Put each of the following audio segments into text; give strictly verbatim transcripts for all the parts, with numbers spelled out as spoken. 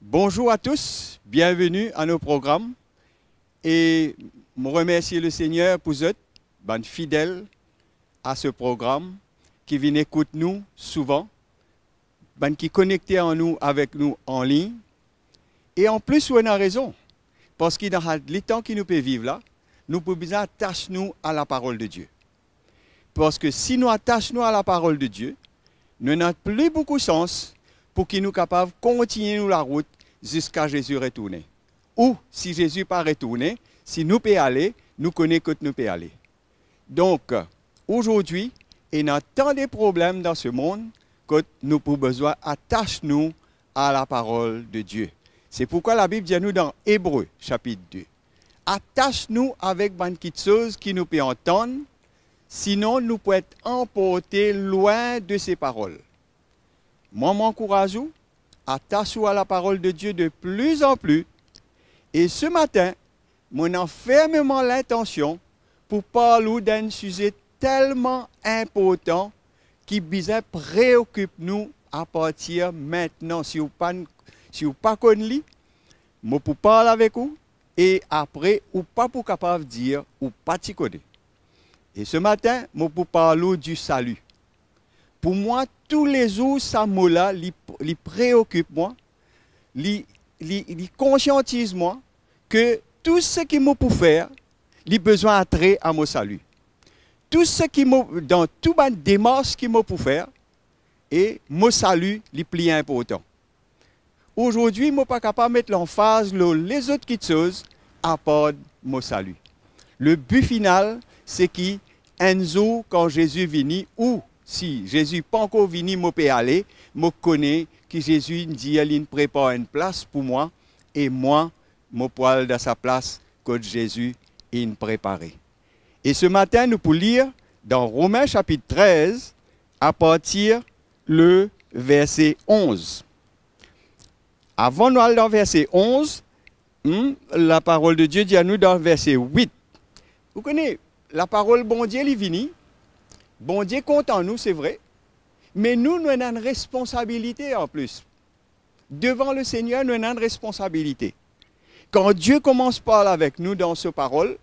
Bonjour à tous, bienvenue à nos programmes. E mo remersie Lesegner pou zot, bann fidel a se program ki vinn ekout nou souvan, bann ki konekte an nou, avek nou an lign. E anplis, ou ena rezon, parski dan sa letan ki nou pe viv la, nou pou bizin atas nou a laparol de Die. Parski si nou atas nou a laparol de Die, nou ena pli boukou sans pou ki nou kapav kontigne nou larout ziska Zezi retourne. Ou, si Zezi pa retourne, si nou pe ale, nou kone kot nou pe ale. Donk, azordi, ena tan de problem dan se mond kot nou pou bizin atas nou a laparol de Die. Se pourkwa Labib dir nou dan Ebre, sapit de, atas nou avek bann kiksoz ki nou pe antann, sinon nou pou et anporte lwin de se parol. Mwa, mo ankouraz ou, atas ou a laparol de Die de pli an pli. E se matin, mo ena fermeman lintansion pou parl ou dan enn size telman inportan ki bizin preokip nou apartir mintnan. Si ou pa, si ou pa konn li, mo pou parl avek ou, e apre ou pa pou kapav dir ou pa ti kone. E se matin, mo pou parl ou di sali. Pou mwa, toulezour, sa mo la, li, li preokip mwa, li, li, li konsiantiz mwa ke tou seki mo pou fer, li bizin atre a mo sali. Tou seki mo, dan tou bann demars ki mo pou fer, e mo sali, li pli inportan. Azordi, mo pa kapav met lanfaz lor lezot kiksoz apar mo sali. Le bi final, se ki enn zour, kan Zezi vini, ou si Zezi pankor vini, mo pe ale, mo kone ki Zezi inn dir li inn prepar enn plas pou mwa, e mwa, mo pou al dan sa plas kot Zezi inn prepare. E se matin, nou pou lir dan Romin sapit trez, apartir le verse onz. Avan nou al dan verse onz, hmm, laparol de Die dir nou dan verse wit. Ou kone, laparol Bondie, li vini, Bondie kontan nou, se vre, me nou, nou ena enn responsabilite anplis. Devan Lesegner, nou ena enn responsabilite. Kan Die koumans parl avek nou dan so parol,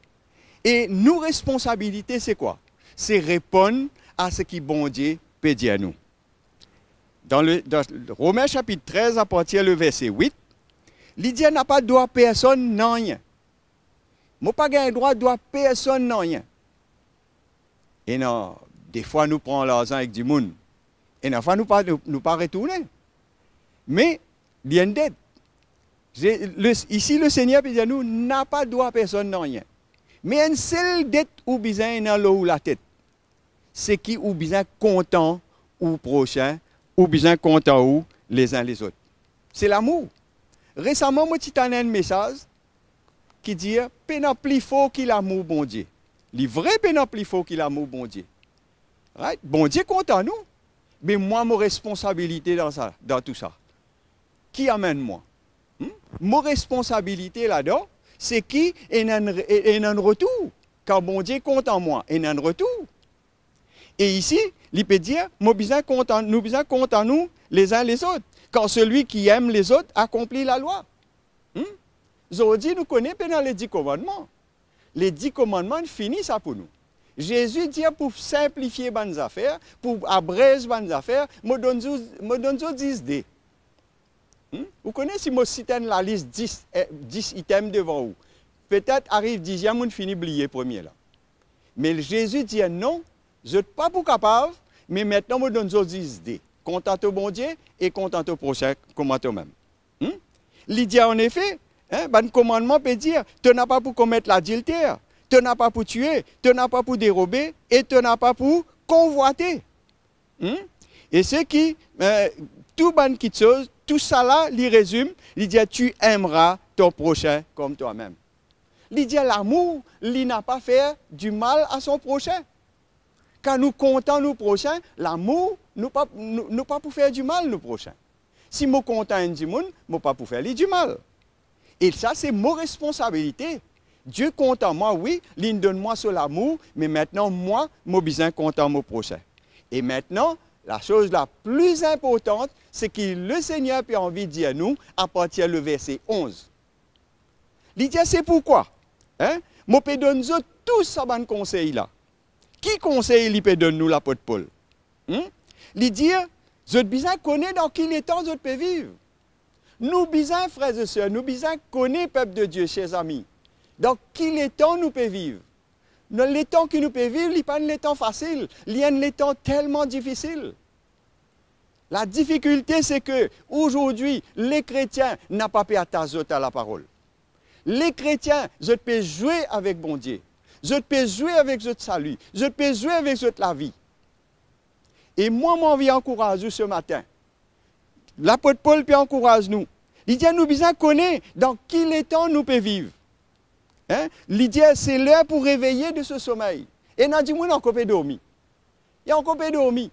e nou responsabilite se kwa? Se reponn a seki Bondie pe dir nou. Dan le, dan Romin sapit trez, apartir le verse wit, li dir, napa drwa personn nanye. Mo pa gagn drwa, drwa personn nanye. Ena defwa nou pran larzan ek dimoun. Ena fwa nou pa, nou, nou pa retourne. Me li enn det. Ze-, le, isi, Lesegner pe dir nou, napa drwa personn nanye. Me enn sel det ou bizin ena lor ou latet, seki ou bizin kontan ou prosin, ou bizin kontan ou lezin lezot. Se lamour. Resaman, mo ti tann enn mesaz ki dir, pena pli for ki lamour Bondie. Li vre, pena pli for ki lamour Bondie. Right? Bondie kontan nou, me mwa, mo responsabilite dan sa, dan tou sa. Ki amenn mwa? Hmm? Mo responsabilite ladan, seki ena enn re-, ena enn retour. Kan Bondie kontan mwa, ena enn retour. E isi, li pe dir, mo bizin kontan, nou bizin kontan nou lezin lezot. Car celui qui aime les autres accomplit la loi. Hmm? Zordi, nou kone pena le di komannman. Le di komannman fini sa pou nou. Zezi dir pou sinplifie bann zafer, pou abrez bann zafer, mo donn zot, mo donn zot zis de. Hmm? Ou kone, si mo sit enn lalis dis, eh, dis item devan ou, petet ariv diziem, ou'nn fini bliye premie la. Me Zezi dir non, zot pa pou kapav, me mintnan mo donn zot zis de. Kontan to Bondie e kontan to prosin kouma tomem. Hmm? Li dir, anefe, hein, bann komannman pe dir, to napa pou komet ladilter, to napa pou tie, to napa pou derobe e to napa pou konvwate. Hmm? E seki, eh, tou bann kiksoz, tou sala, li rezim, li dir, tu aimeras ton prochain comme toi-même. Li dir lamour, li napa fer dimal a son prosin. Kan nou kontan nou prosin, lamour, nou pa, nou, nou pa pou fer dimal nou prosin. Si mo kontan enn dimoun, mo pa pou fer li dimal. E sa, se mo responsabilite. Die kontan mwa, wi, li'nn donn mwa so lamour, me mintnan mwa, mo bizin kontan mo prosin. E mintnan, lasoz la pli inportan, seki Lesegner pe anvi dir nou apartir le verse onz. Li dir, "Se pourkwa, en, mo pe donn zot tou sa bann konsey la." Ki konsey li pe donn nou, lapot Pol? Hmm? Li dir, "Zot bizin kone dan ki letan zot pe viv." Nou bizin, frer e ser, nou bizin kone, pep de Die, ser zami, dan ki letan nou pe viv. Nou, letan ki nou pe viv, li pa enn letan fasil, li enn letan telman difisil. La difikilte, se ke azordi, le kretien napa pe atas zot a laparol. Le kretien, zot pe zwe avek Bondie. Zot pe zwe avek zot sali. Zot pe zwe avek zot lavi. E mwa, mo anvi ankouraz ou se matin. Lapot Pol pe ankouraz nou. Li dir, "Nou bizin kone dan ki letan nou pe viv." En? Li dir, "Se ler pou reveye de so somey." Ena dimoun ankor pe dormi. Li ankor pe dormi.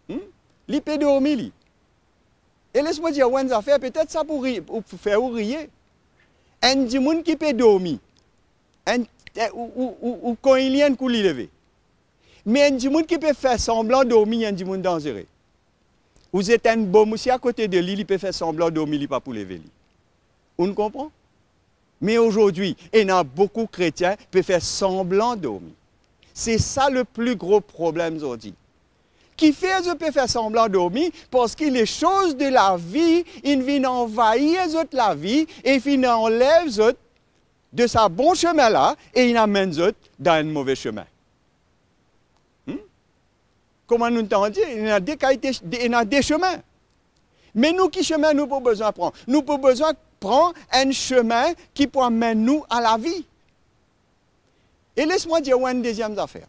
Hmm? Li pe dormi, li. E les mo dir ou enn zafer, petet sa pou ri-, pou fer ou riye. Enn dimoun ki pe dormi, enn, e, ou, ou, ou, ou kogn li enn kou, li leve. Me enn dimoun ki pe fer sanblan dormi, enn dimoun danzere. Ou zet enn bom osi akote de li, li pe fer sanblan dormi, li pa pou leve li. Ou konpran? Me azordi, ena boukou kretien pe fer sanblan dormi. Se sa le pli gro problem zordi. Kifer zot pe fer sanblan dormi? Parski lesoz de lavi inn vinn anvair zot lavi e finn anlev zot de sa bon sime la e inn amenn zot dan enn move sime. Hmm? Kouma nou tann dir, ena de kalite, de, ena de sime. Me nou, ki sime nou pou bizin pran? Nou pou bizin pran enn sime ki pou amenn nou a lavi. E les mwa dir ou enn deziem zafer.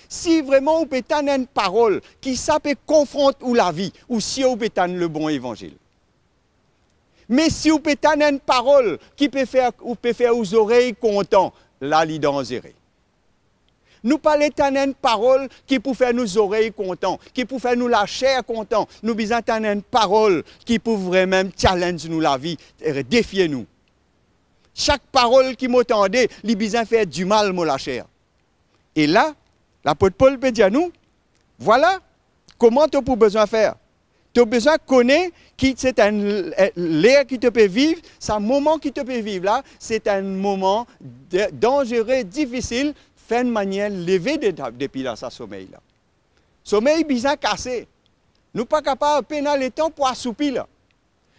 Si vreman ou pe tann enn parol ki sa pe konfront ou lavi, ou sir ou pe tann le bon levanzil. Me si ou pe tann enn parol ki pe fer, ou pe fer ou zorey kontan, la li danzere. Nou pa le tann enn parol ki pou fer nou zorey kontan, ki pou fer nou laser kontan. Nou bizin tann enn parol ki pou vremem challenge nou lavi, e, defie nou. Sak parol ki mo tande, li bizin fer dimal mo laser. E la, lapot Pol pe dir nou, vwala kouma to pou bizin fer. To bizin kone ki se enn, e, ler ki to pe viv, sa moman ki to pe viv la, se enn moman de, danzere, difisil, fer enn manier leve de, depi dan sa somey la. Somey bizin kase. Nou pa kapav, pena letan pou asoupi la.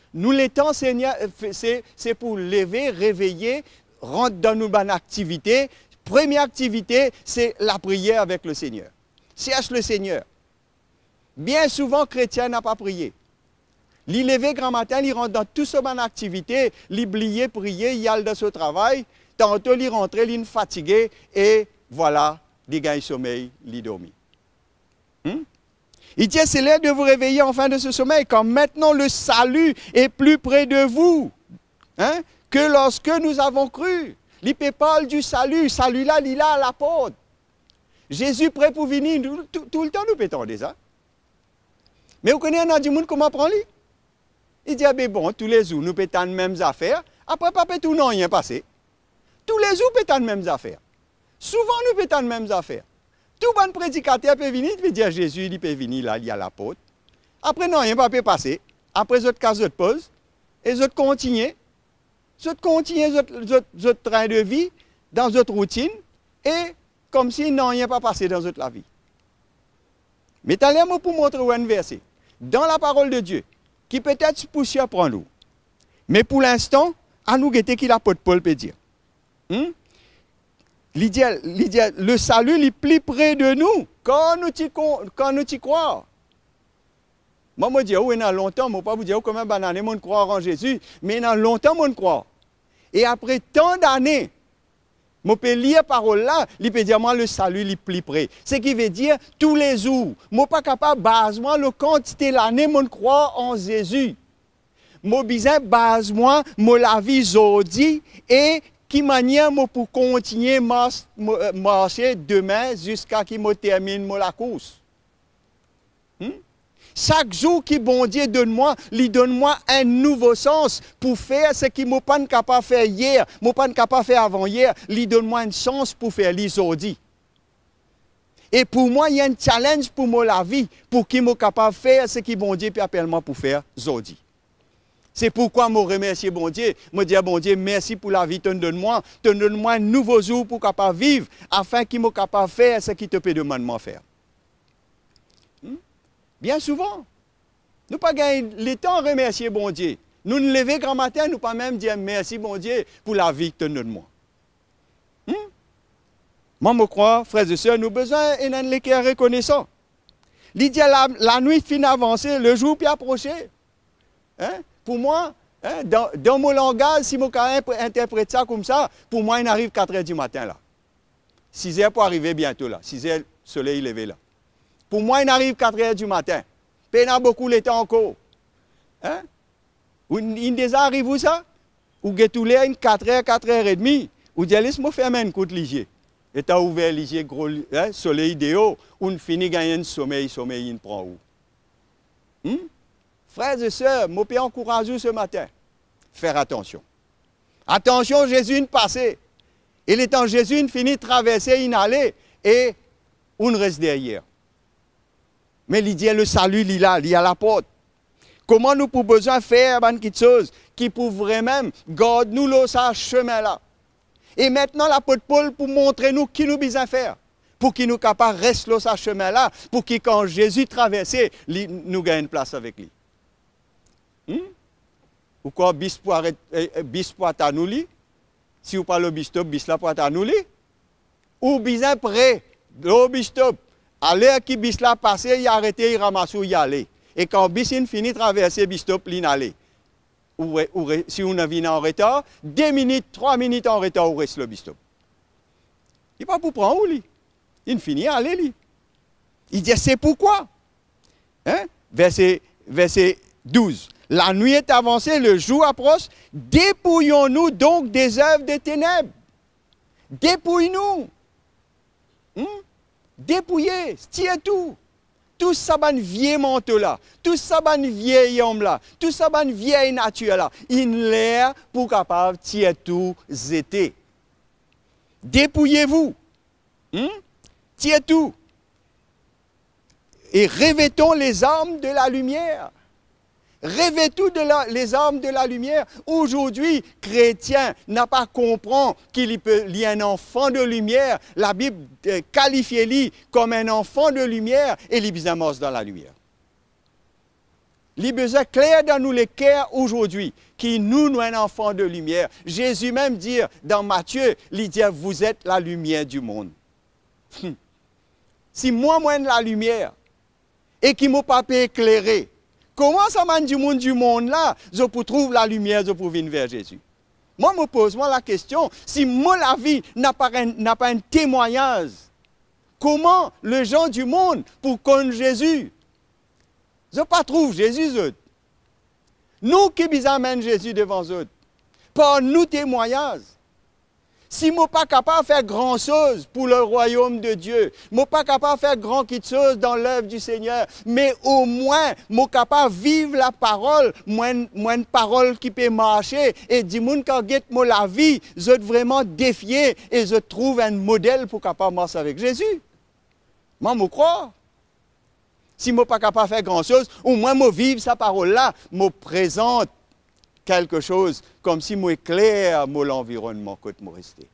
Nou letan, Segner, e, se, se pou leve, reveye, rant dan nou bann aktivite. Premie aktivite, se lapriyer avek Lesegner. Sers Lesegner. Bien souvan, kretien napa priye. Li leve gramatin, li rant dan tou so bann aktivite, li bliye priye, li al dan so travay, tanto li rantre, linn fatige, e vwala, li gagn somey, li dormi. Hmm? Il dit, c'est l'heure de vous réveiller enfin de ce sommeil, car maintenant le salut est plus près de vous, hein, que lorsque nous avons cru. Li pe parl di sali, sali la, li la alaport. Zezi pre pou vini, nou, tou, toultan nou pe tande sa. Me ou kone ena dimoun kouma pran li? Li dir, "Be bon, toulezour nou pe tann mem zafer, apre pa pe tou nanye pase." Toulezour pe tann mem zafer. Souvan nou pe tann mem zafer. Tou bann predikater pe vini, pe dir Zezi, li pe vini la, li alaport. Apre nanye pa pe pase. Apre zot kas zot poz e zot kontigne. Zot kontigne zot, zot, zot trin de vi, dan zot routinn, e koumsi nanye pa pase dan zot lavi. Me taler mo pou montre ou enn verse dan Laparol de Die, ki petet pou sirprann ou. Me pou linstan, anou gete ki lapot Pol pe dir. Hmm? Li dir, li dir, "Le salut li pli pre de nou, kan nou ti kon-, kan nou ti krwar." Mwa, mo dir ou, ena lontan, mo pa pou dir ou konbien bann ane mo'nn krwar an Zezi, me ena lontan mo'nn krwar. E apre tan dane, mo pe lir parol la, li pe dir mwa, "Le salut li pli pre." Seki vedir, toulezour, mo pa kapav baz mwa lor kantite lane mo'nn krwar an Zezi. Mo bizin baz mwa mo lavi zordi e ki manier mo pou kontigne mars-, mo, eh, marse demin ziska ki mo terminn mo lakours. Hmm? Sak zour ki Bondie donn mwa, li donn mwa enn nouvo sans pou fer seki mo pa'nn kapav fer yer, mo pa'nn kapav fer avan yer, li donn mwa enn sans pou fer li zordi. E pou mwa, li enn challenge pou mo lavi, pou ki mo kapav fer seki Bondie pe apel mwa pou fer zordi. Se pourkwa mo remersie Bondie, mo dir Bondie, "Mersi pou lavi to'nn donn mwa, to'nn donn mwa enn nouvo zour pou kapav viv, afin ki mo kapav fer seki to pe demann mwa fer." Hmm? Bien souvan, nou pa gagn letan remersie Bondie. Nou'nn leve gramatin, nou pa mem dir, "Mersi Bondie pou lavi ki to'nn donn mwa." Hmm? Mwa, mo krwar, frer e ser, nou bizin ena enn leker rekonesan. Li dir, "La, lanwit finn avanse, lezour pe aprose." Hein? Pou mwa, hein, dan, dan mo langaz, si mo kapav inp-, interpret sa koumsa, pou mwa, inn ariv katrer dimatin la. Sizer pou arive biento la, sizer soley leve la. Pou mwa, inn ariv katrer dimatin. Pena boukou letan ankor. Hein? Ou, inn deza ariv ou sa? Ou get ou ler, inn katrer, katrer edmi. Ou dir, "Les mo ferm enn kout lizie." Letan ou ouver lizie, gro li-, hein, soley deor, ou fini gagn enn somey, somey inn pran ou. Hmm? Frer e ser, mo pe ankouraz ou se matin. Fer atansion. Atansion, Zezi inn pase. E letan Zezi inn fini traverse, inn ale, e ou'nn res deryer. Me li dir, "Lesali, li la, li alaport." Kouma nou pou bizin fer bann kiksoz ki pou vremem gard nou lor sa sime la? E aster, lapot Pol pou montre nou ki nou bizin fer, pou ki nou kapav res lor sa sime la, pou ki kan Zezi traverse, li, nou gagn enn plas avek li. Hmm? Ou krwar bis pou aret, eh, eh, bis pou atann ou li? Si ou pa lor bis stop, bis la pou atann ou li? Ou bizin pre lor bis stop. Aler ki bis la pase, li arete, li ramas ou, li ale. E kan bis inn fini traverse bis stop, li'nn ale. Ou re-, ou re-, si ou ena vinn an retar, de minit, trwa minit an retar, ou res lor bis stop. Li pa pou pran ou li. Inn fini ale li. Li dir, "Se pourkwa." Hein? Verse, verse douz. "Lanwit avanse, lezour apros, depouyon nou donk dezev de teneb." Depouy nou. Hmm? Depouye, tir tou. Tou sa bann vie manto la, tou sa bann vie om la, tou sa bann vie natir la, inn ler pou kapav tir tou zete. Dépouillez-vous. Hmm? Tir tou. Et revêtons les armes de la lumière. Revêtons de la, les armes de la lumière. Aujourd'hui, kretien napa konpran ki li pe, li enn anfan de limier. Labib, eh, kalifie li kom enn anfan de limier e li bizin mars dan lalimier. Li bizin kler dan nou leker azordi ki nou, nou enn anfan de limier. Zezi mem dir dan Matie, li dir, "Vous êtes la lumière du monde." Hmm. Si mwa, mo enn lalimier, e ki mo pa pe eklere, kouma sa bann dimoun dimond la, zot pou trouv lalimier, zot pou vinn ver Zezi? Mwa, mo poz mwa lakestion, si mo lavi napa enn, napa enn temwagnaz, kouma lezan dimond pou konn Zezi? Zot pa trouv Zezi, zot. Nou ki bizin amenn Zezi devan zot, par nou temwagnaz. Si mo pa kapav fer gran soz pou le royaume de Dieu, mo pa kapav fer gran kiksoz dan l'œuvre du Seigneur, me omwin mo kapav viv laparol, mo enn, mo enn parol ki pe marse, e dimoun kan get mo lavi, zot vreman defie e zot trouv enn model pou kapav mars avek Zezi. Mwa, mo krwar. Si mo pa kapav fer gran soz, omwin mo viv sa parol la, mo prezant kelke soz, koumsi mo ekler mo lanvironnman kot mo reste.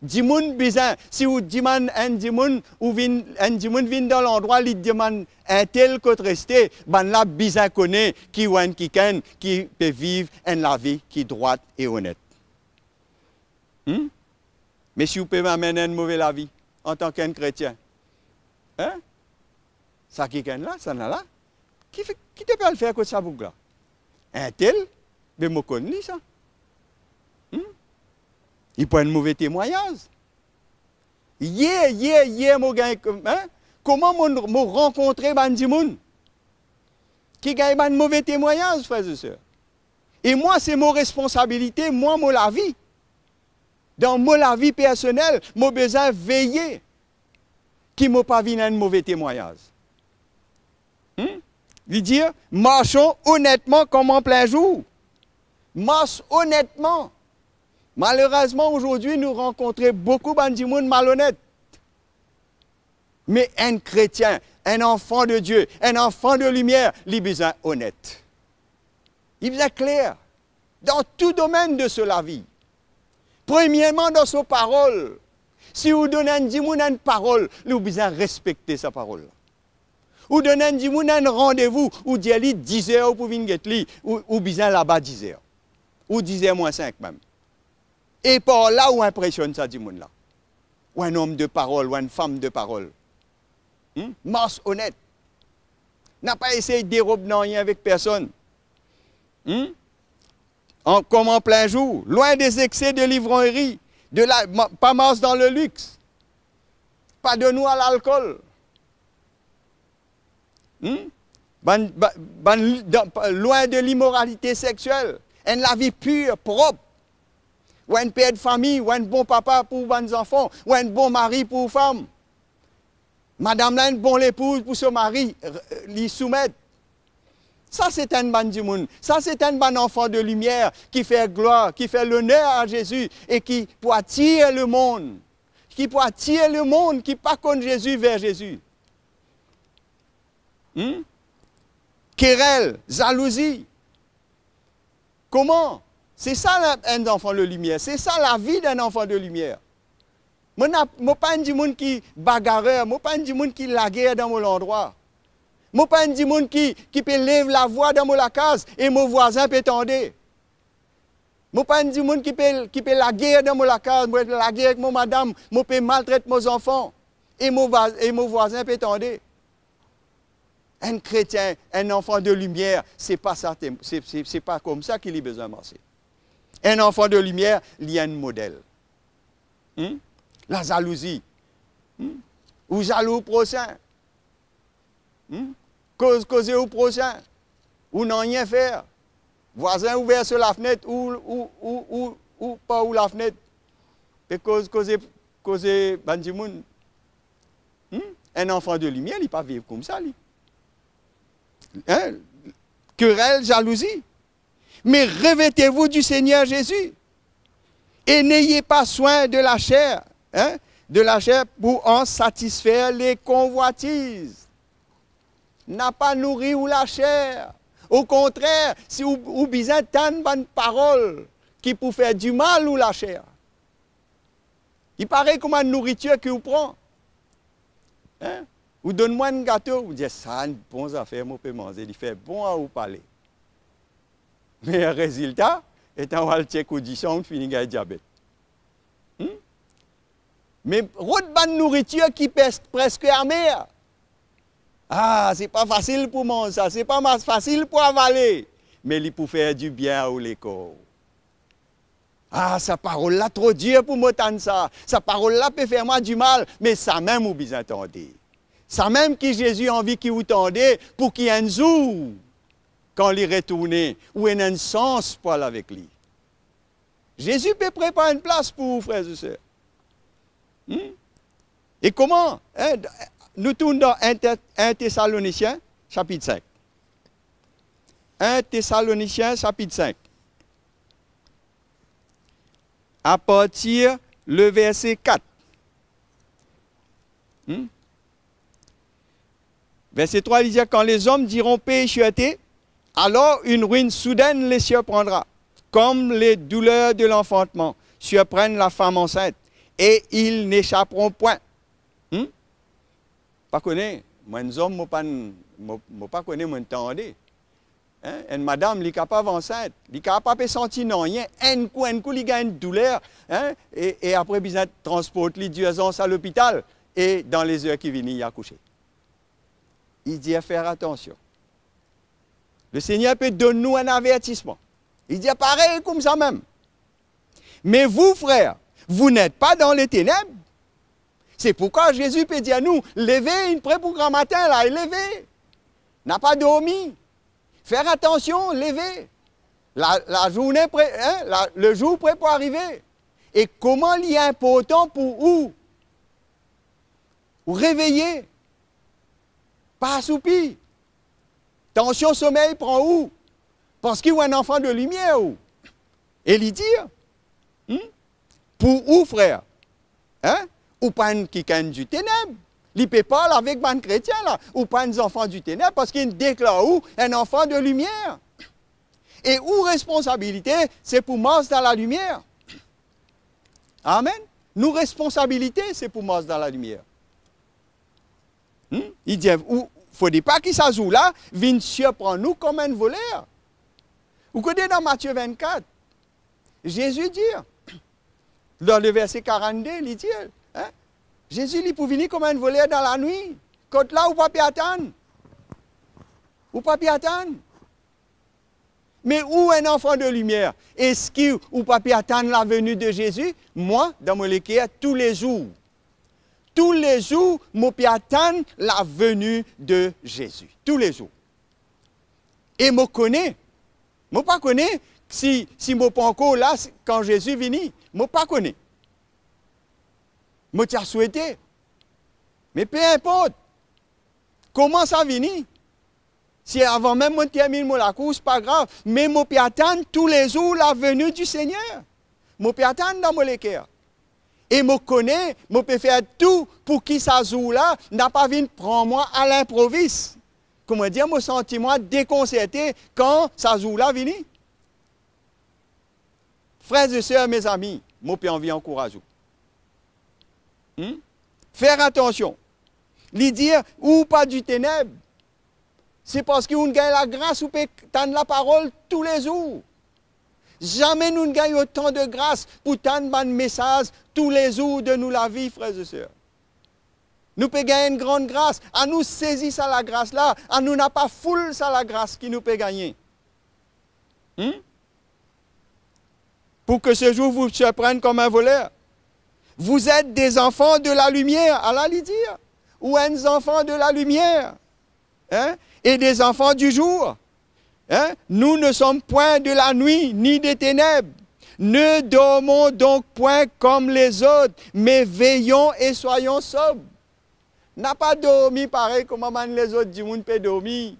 Dimoun bizin, si ou dimann enn dimoun, ou vinn, enn dimoun vinn dan landrwa, li dimann entel kot reste, bannla bizin kone ki ou enn kikenn ki pe viv enn lavi ki drwat e onet. Hmm? Me si ou pe amenn enn move lavi antan ki enn kretien, hein? Sa kikenn la, sa nala, ki fe, ki to pe al fer kot sa boug la? Entel, be mo konn li sa. Hmm? Li pou enn move temwagnaz. Yer, yer, yer mo gagn, hein? Kouma mo, mo rankontre bann dimoun ki gagn bann move temwagnaz, frer e ser? E mwa, se mo responsabilite, mwa, mo lavi. Dan mo lavi personel, mo bizin veye ki mo pa vinn enn move temwagnaz. Hmm? Li dir, "Marchons honnêtement comme en plein jour." Mars onetman. Malerezman, azordi, nou rankontre boukou bann dimoun malonet. Me enn kretien, enn anfan de Die, enn anfan de limier, li bizin onet. Li bizin kler dan tou domenn de so lavi. Premierman, dan so parol. Si ou donn enn dimoun enn parol, ou bizin respekte sa parol la. Ou donn enn dimoun enn randevou, ou dir li dizer ou pou vinn get li, ou, ou bizin laba dizer. Ou dizer mwin sink mem. E par la, ou inpresionn sa dimoun la. Ou enn om de parol, ou enn fam de parol. Hmm? Mars onet. Napa esey derob nanye avek personn. Hmm? An, kom an plin zour, loin des excès de l'ivrognerie, de la, ma-, pa mars dan le lix, pa donn ou a lalkol. Hmm? Bann, ba-, bann li-, dan, pa, loin de limoralite sexiel, enn lavi pir, prop. Ou enn per de fami, ou enn bon papa pou bann zanfan, ou enn bon mari pou fam. Madam la enn bon lepouz pou so mari, r-, li soumet. Sa se enn bann dimoun, sa se enn bann anfan de limier ki fer glwar, ki fer loner a Zezi e ki pou atir lemond, ki pou atir lemond ki pa konn Zezi ver Zezi. Hmm? Kerel, zalouzi. Kouma? Se sa la, enn zanfan de limier. Se sa lavi d'enn anfan de limier. Mo na, mo pa enn dimoun ki bagarer, mo pa enn dimoun ki lager dan mo landrwa. Mo pa enn dimoun ki, ki pe lev lavwa dan mo lakaz e mo vwazin pe tande. Mo pa enn dimoun ki pe, ki pe lager dan mo lakaz, mo lager ek mo madam, mo pe maltret mo zanfan, e mo va-, e mo vwazin pe tande. Enn kretien, enn anfan de limier, se pa sa, se, se, se pa koumsa ki li bizin marse. Enn anfan de limier, li enn model. Hmm? Lazalouzi. Hmm? Ou zalou ou prosin. Hmm? Koz koze ou prosin. Ou nanye fer. Vwazin ouver so lafnet, ou, ou, ou, ou, ou par ou lafnet. Pe koz koze, koze bann dimoun. Hmm? Enn anfan de limier, li pa viv koumsa, li. Hein? Kerel, zalouzi. Mais revêtez-vous du Seigneur Jésus et n'ayez pas soin de la chair, hein, de la chair pour en satisfaire les convoitises. Napa nouri ou laser. Okontrer, si ou, ou bizin tann bann parol ki pou fer dimal ou laser. Li parey kouma nouritir ki ou pran. Hein? Ou donn mwa enn gato, ou dir, "Sa enn bon zafer, mo pe manze, li fer bon a ou pale." Me rezilta, letan ou al chek ou disan, ou fini gagn diabet. Hmm? Me rod bann nouritir ki pres-, preske amer. Ah, se pa fasil pou manz sa, se pa ma-, fasil pou avale, me li pou fer dibien a ou lekor. Ah, sa parol la tro dir pou mo tann sa. Sa parol la pe fer mwa dimal, me samem ou bizin tande. Samem ki Zezi anvi ki ou tande, pou ki enn zour, kan li retourne, ou ena enn sans pou al avek li. Zezi pe prepar enn plas pou ou, frer e ser. Hmm? E kouma? Hein, nou tourn dan enn Te-, enn Tesalonisien, sapit sink. Enn Tesalonisien, sapit sink. Apartir le verse kat. Hmm? Verset trois, il dit, "Quand les hommes diront paix et sûreté, alors une ruine soudaine les surprendra, comme les douleurs de l'enfantement surprennent la femme enceinte, et ils n'échapperont point." Hmm? Pa kone, mwa enn zom, mo pa, mo, mo pa kone, mo tande. Hein? Enn madam, li kapav ansint, li kapav pa pe santi nanye, enn kou, enn kou, li gagn douler, hein? E, e apre bizin transport li dirzans a lopital, e dan lezer ki vini, li akouse. Li dir, fer atansion. Lesegner pe donn nou enn avertisman. Li dir parey koumsa mem. Mais vous, frères, vous n'êtes pas dans les ténèbres. C'est pourquoi Jésus peut dire à nous, leve, inn pre pou gramatin la, leve. Napa dormi. Fer atansion, leve. La, lazourne pre, hein, la, lezour pre pou arive. E kouma li inportan pou ou, ou reveye, pa asoupi. Tansion somey pran ou, parski ou enn anfan de limier ou. E li dir, hmm, pou ou, frer, hein, ou pa enn kikenn di teneb, Li pe parl avek bann kretien la, ou pa enn zanfan di teneb, parski li deklar ou enn anfan de limier. E ou responsabilite, se pou mars dan lalimier. Amen. Nou responsabilite, se pou mars dan lalimier. Hmm? Li dir, ou, fode pa ki sa zour la vinn sirprann nou kouma enn voler. Ou kone dan Matie vennkat, Zezi dir, dan le verse karannde, li dir, hein, Zezi, li pou vini kouma enn voler dan lanwit, kot la ou pa pe atann. Ou pa pe atann. Me ou, enn anfan de limier, eski ou pa pe atann laveni de Zezi? Mwa, dan mo leker, toulezour, toulezour, mo pe atann laveni de Zezi. Toulezour. E mo kone, mo pa kone si, si mo pa ankor la, si, kan Zezi vini, mo pa kone. Mo ti a swete. Me pe inport kouma sa vini, si avan mem mo terminn mo lakours, pa grav, me mo pe atann toulezour laveni di Segner. Mo pe atann dan mo leker. E mo kone mo pe fer tou pou ki sa zour la napa vinn pran mwa a linprovis. Kouma dir, mo santi mwa dekonserte kan sa zour la vini. Frer e ser, mezami, mo pe anvi ankouraz ou. Hmm? Fer atansion. Li dir, ou pa di teneb. Se parski ou'nn gagn lagras ou pe tann laparol toulezour. Zame nou'nn gagn otan de gras pou tann bann mesaz toulezour de nou lavi, frer e ser. Nou pe gagn enn gran gras, anou sezi sa lagras la, anou napa foul sa lagras ki nou pe gagne. Hmm? Pour que ce jour vous surprenne comme un voleur. Vous êtes des enfants de la lumière, ala li dir, ou enn zanfan de lalimier, hein, et des enfants du jour. Hein? Nous ne sommes point de la nuit, ni des ténèbres. Ne dormons donc point comme les autres, mais veillons et soyons sobres. Napa dormi parey kouma bann lezot dimoun pe dormi.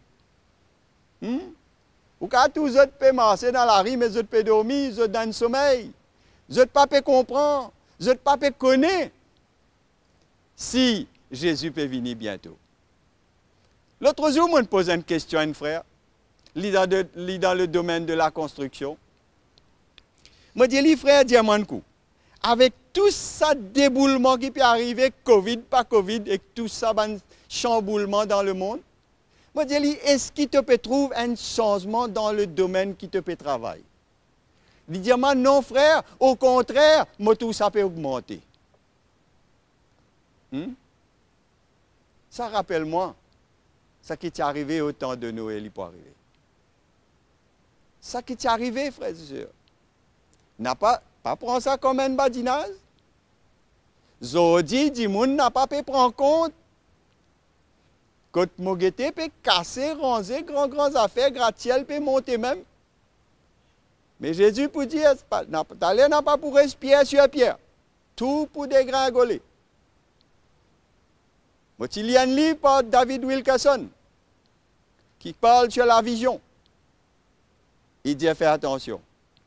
Hmm? Ou kapav trouv zot pe marse dan lari, me zot pe dormi, zot dan somey. Zot pa pe konpran, zot pa pe kone si Zezi pe vini biento. Lot zour, mo poz enn kestion enn frer, li dan de, li dan le domaine de la construction. Mo dir li, frer, dir mwa enn kou, avek tou sa deboulman ki pe arive, covid, pa covid, ek tou sa bann sanboulman dan lemond, mo dir li, eski to pe trouv enn sanzman dan le domaine ki to pe travay? Li dir mwa, non frer, okontrer, mo trouv sa pe ogmante. Hmm? Sa rapel mwa sa ki ti arive otan de Noe, li pou arive. Sa ki ti arive, frer e ser. Napa, pa pran sa kom enn badinaz. Zordi, dimoun napa pe pran kont. Kot mo gete pe kase, ranze, gran, gran zafer, gratiel pe monte mem. Me Zezi pou dir, pa, na, taler napa pou res pier sir pier. Tou pou degringole. Mo ti lir enn liv par David Wilkerson, ki parl sur la vizion. Li dir, fer atansion,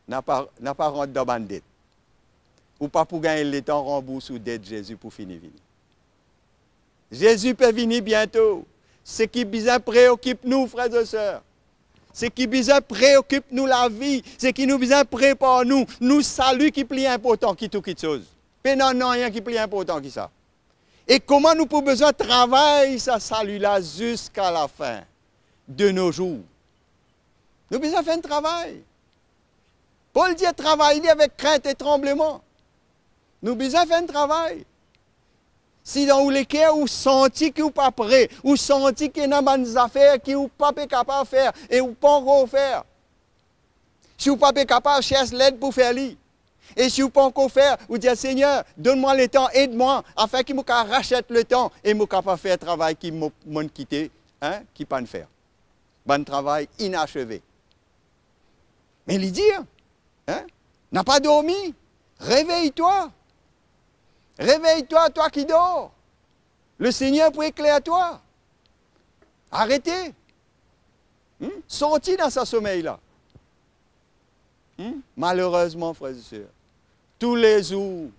napa, napa rant dan bann det. Ou pa pou gagn letan ranbours ou det, Zezi pou fini vini. Zezi pe vini biento. Seki bizin preokip nou, frer e ser, seki bizin preokip nou lavi, seki nou bizin prepar nou, nou sali ki pli inportan ki tou kiksoz. Pena nanye ki pli inportan ki sa. E kouma nou pou bizin travay sa sali la ziska lafin de no zour. Nou bizin fer enn travay. Pol dir, travay li avek krint e tranbleman. Nou bizin fer enn travay. Si dan ou leker ou santi ki ou pa pre, ou santi ki ena bann zafer ki ou pa pe kapav fer e ou pankor fer, si ou pa pe kapav sers led pou fer li, e si ou pankor fer, ou dir, Segner, donn mwa letan, ed mwa, afin ki mo kapav rasiet letan e mo kapav fer travay ki mo, monn kite, hein, ki pa'nn fer. Bann travay inaseve. Me li dir, hein, napa dormi, réveille-toi. Réveille-toi, toi qui dors. Le Seigneur peut éclairer toi. Arete. Hmm? Sorti dan sa somey la. Hmm? Malerezman, frer e ser, toulezour,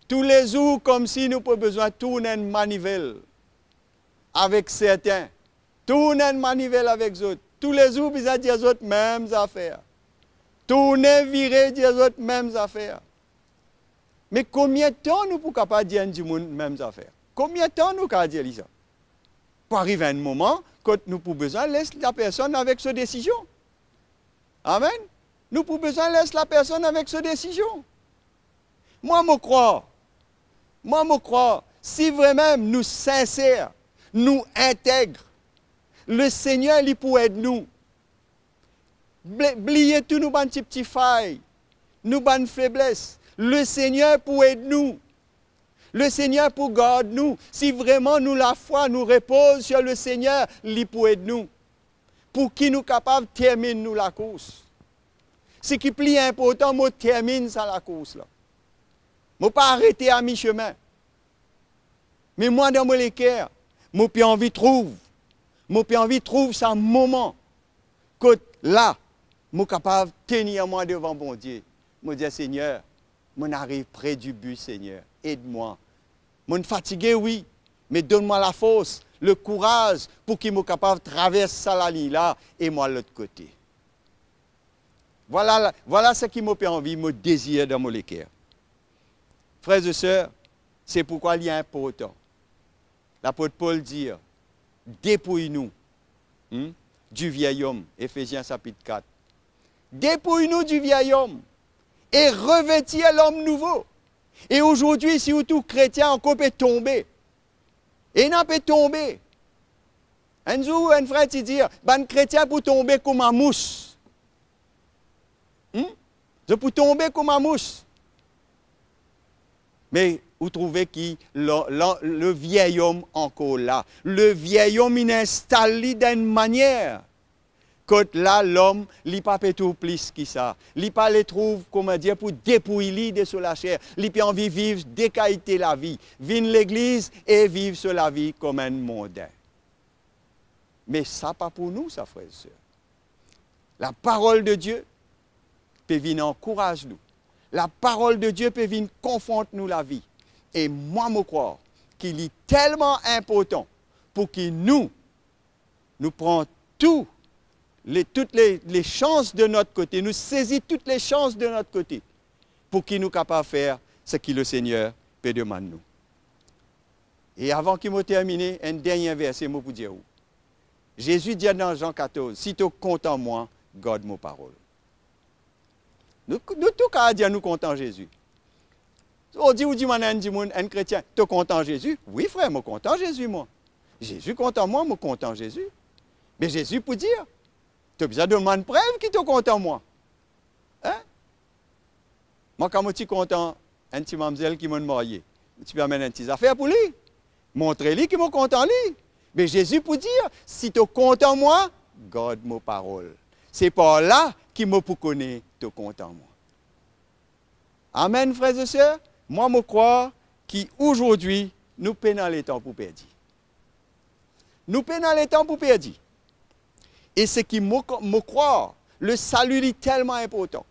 toulezour, koumsi nou pou bizin tourn enn manivel. avek sertin, tourn enn manivel avek zot, toulezour bizin dir zot mem zafer. Tourne vire dir zot mem zafer. Me konbien tan nou pou kapav dir enn dimoun mem zafer? Konbien tan nou kapav dir li sa? Pou ariv enn moman kot nou pou bizin les lapersonn avek so desizion. Amen. Nou pou bizin les lapersonn avek so desizion. Mwa, mo krwar, mwa, mo krwar, si vremem nou sinser, nou integ, Lesegner, li pou ed nou. Bli-, bliye tou nou bann tipti fay, nou bann febles. Lesegner pou ed nou. Lesegner pou gard nou. Si vremem nou lafwa, nou repoz sir Lesegner, li pou ed nou. Pou ki nou kapav terminn nou lakours. Seki pli inportan, mo terminn sa lakours la. Mo pa arete amisime. Me mwa, dan mo leker, mo pe anvi trouv, mo pe anvi trouv sa moman kot la, mo kapav tenir mwa devan Bondie. Mo dir, Segner, mo'nn ariv pre di bi, Segner, ed mwa. Mo'nn fatige, wi, me donn mwa lafors, lekouraz, pou ki mo kapav travers sa laliny la e mo al lot kote. Vwala, vwala seki mo pe anvi, mo dezir dan mo leker. Frer e ser, se pourkwa li inportan. Lapot Pol dir, depouy nou, hmm, di viey om, Efezien sapit kat. Depouy nou di viey om e revetir lom nouvo. E azordi, sirtou kretien ankor pe tonbe. Ena pe tonbe. Enn zour, enn frer ti dir, bann kretien pou tonbe kouma mous. Hmm? Zot pou tonbe kouma mous. Me ou trouve ki le, le, le viey om ankor la. Le viey om inn instal li dan enn manier kot la, lom, li pa pe trouv plis ki sa. Li pa le trouv, kouma dir, pou depouy li de so laser. Li pe anvi viv de kalite lavi. Vinn legliz e viv so lavi kom enn monden. Me sa pa pou nou, sa, frer e ser. Laparol de Die pe vinn ankouraz nou. Laparol de Die pe vinn konfront nou lavi. E mwa, mo krwar ki li telman inportan pou ki nou, nou pran tou le, tout le, le sans de not kote, nou sezi tout le sans de not kote, pou ki nou kapav fer seki Lesegner pe demann nou. E avan ki mo termine, enn dernie verse mo pou dir ou. Zezi dir dan Zan katorz, "Si to kontan mwa, gard mo parol." Nou, nou tou kapav dir nou kontan Zezi. Ou dir, ou dimann enn dimoun, enn kretien, "To kontan Zezi?" "Wi, frer, mo kontan Zezi, mwa." "Zezi kontan mwa, mo kontan Zezi." Me Zezi pou dir, "To bizin donn mwa enn prev ki to kontan mwa." Hein? Mwa, kan mo ti kontan enn ti mamzel ki mo'nn marye, mo ti pe amenn enn ti zafer pou li, montre li ki mo kontan li. Me Zezi pou dir, "Si to kontan mwa, gard mo parol." Se par la ki mo pou kone to kontan mwa. Amen, frer e ser. Mwa, mo krwar ki azordi, nou pena letan pou perdi. Nou pena letan pou perdi. E seki mo, mo krwar, lesali li telman inportan.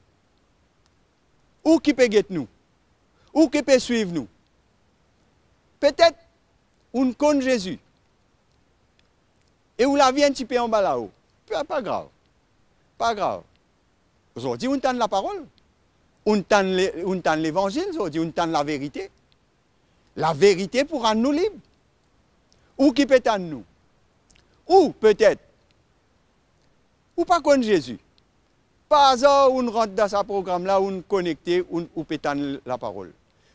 Ou ki pe get nou, ou ki pe swiv nou, petet ou'nn konn Zezi, e ou lavi enn tipe anba lao. Pa, pa grav. Pa grav. Zordi, ou'nn tann laparol. Ou'nn tann le, ou'nn tann levanzil, zordi, ou'nn tann laverite. Laverite pou rann nou lib. Ou ki pe tann nou. Ou, petet, ou pa konn Zezi. Par azar, ou'nn rant dan sa program la, ou'nn konekte, ou, ou pe tann laparol.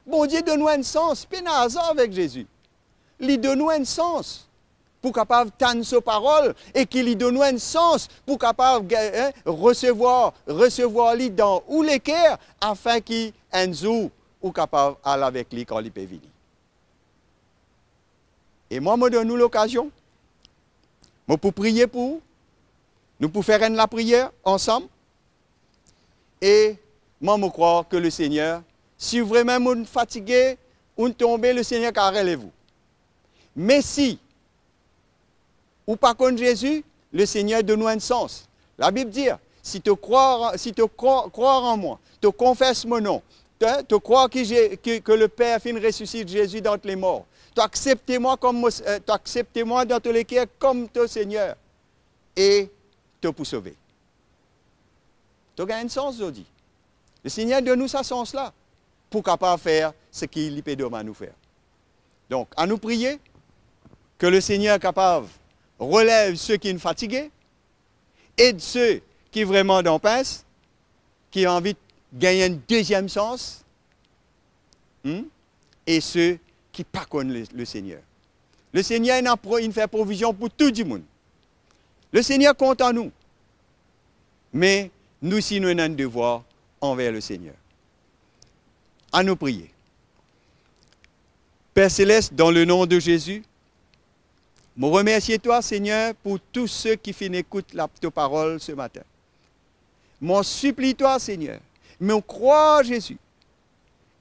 Bondie donn ou enn sans, pena azar avek Zezi. Li donn ou enn sans pou kapav tann so parol e ki li donn ou enn sans pou kapav, hein, resevwar, resevwar li dan ou leker, afin ki enn zour ou kapav al avek li kan li pe vini. E mwa, mo donn nou lokazion. Mo pou priye pou ou. Nou pou fer enn lapriyer ansam. E mwa, mo krwar ke Lesegner, si vremem ou'nn fatige, ou'nn tonbe, Lesegner kapav relev ou. Me si ou pa konn Zezi, Lesegner donn ou enn sans. Labib dir, "Si to krwar, si to krwar, krwar an mwa, to konfes mo nom, to, to krwar ki Ze-, ki, ke Leper finn resisit Zezi dant lemor, to aksepte mwa kom mo, eh, to aksepte mwa dan to leker kom to Segner e to pou sove. To gagn enn sans zordi. Lesegner donn nou sa sans la pou kapav fer seki li pe demann nou fer. Donk, anou priye ki Lesegner kapav relev seki fatige, ed seki vreman dan pins, ki anvi gagn enn deziem sans, hmm? E seki pa konn Le, Lesegner. Lesegner inn pro, inn fer provizion pou tou dimoun. Lesegner kontan nou. Me nou osi nou ena enn devwar anver Lesegner. Anou priye. Per Selest, dan le nom de Zezi, mo remersie twa, Segner, pou tou seki finn ekout la, to parol se matin. Mo sipli twa, Segner, mo krwar, Zezi,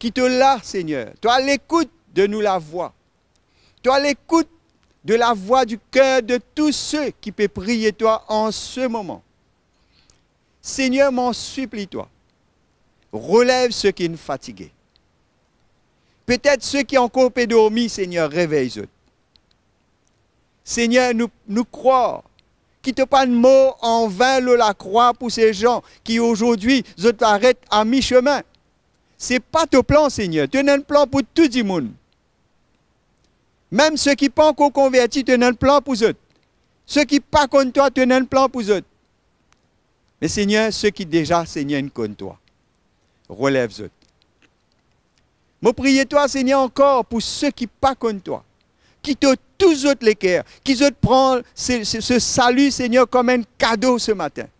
ki to la, Segner, to a lekout de nou lavwa. To a lekout de lavwa di ker de tou seki pe priye twa an se moman. Segner, mo sipli twa, relev seki fatige. Petet seki ankor pe dormi, Segner, revey zot. Segner, nou, nou krwar ki to pa'nn mor anvin lor lakrwa pou se zan ki azordi zot aret amisime. Se pa to plan, Segner. To ena enn plan pou tou dimoun. Mem seki pa ankor konverti, to ena enn plan pou zot. Seki pa konn twa, to ena enn plan pou zot. Me Segner, seki deza, Segner, inn konn twa, relev zot. Mo priye twa, Segner, ankor pou seki pa konn twa, ki to tous zot leker, ki zot pran se, se, se sali, Segner, kom enn kado se matin,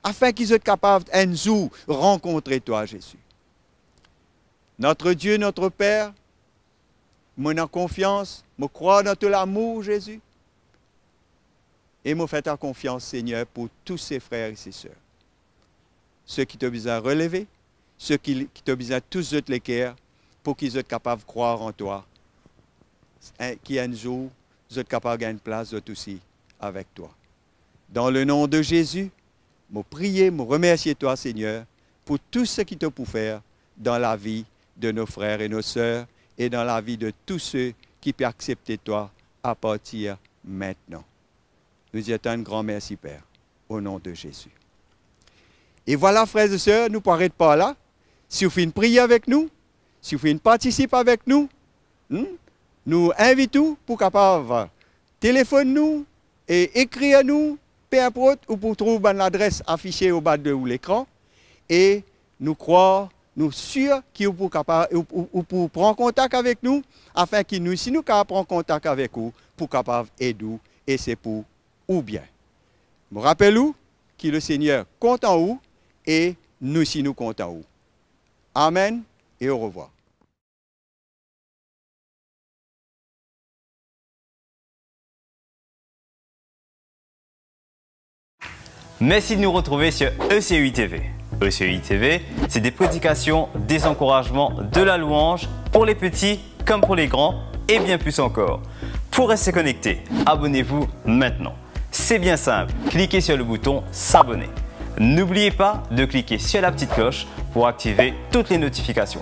afin ki zot kapav enn zour rankontre twa, Zezi. Notre Dieu, notre Père, mo ena konfians, mo krwar dan to lamour, Zezi. E mo fer twa konfians, Segner, pou tou se frer e se ser. Seki to bizin releve, seki, ki to bizin tous zot leker, pou ki zot kapav krwar an twa, e ki enn zour, zot kapav gagn plas, zot osi, avek twa. Dan le nom de Zezi, mo priye, mo remersie twa, Segner, pou tou seki to pou fer dan lavi de nos frères et nos sœurs e dan lavi de tou seki pe aksepte twa apartir mintnan. Nou dir twa enn gran mersi, Per, o nom de Zezi. E vwala, frer e ser, nou pou aret par la. Si ou finn priye avek nou, si ou finn partisip avek nou, hmm, nou invit ou pou kapav telefonn nou e ekrir nou, pe inport, ou pou trouv bann ladres afise oba de ou lekran, e nou krwar, nou sir ki ou pou kapa-, ou, ou, ou pou pran kontak avek nou, afin ki nou, si nou kapav pran kontak avek ou, pou kapav ed ou, e se pou ou bien. Mo rapel ou ki Lesegner kontan ou e nou si nou kontan ou. Amen e orevwar. Merci de nous retrouver sur E C U I T V. E C U I T V, c'est des prédications, des encouragements, de la louange pour les petits comme pour les grands et bien plus encore. Pour rester connecté, abonnez-vous maintenant. C'est bien simple, cliquez sur le bouton s'abonner. N'oubliez pas de cliquer sur la petite cloche pour activer toutes les notifications.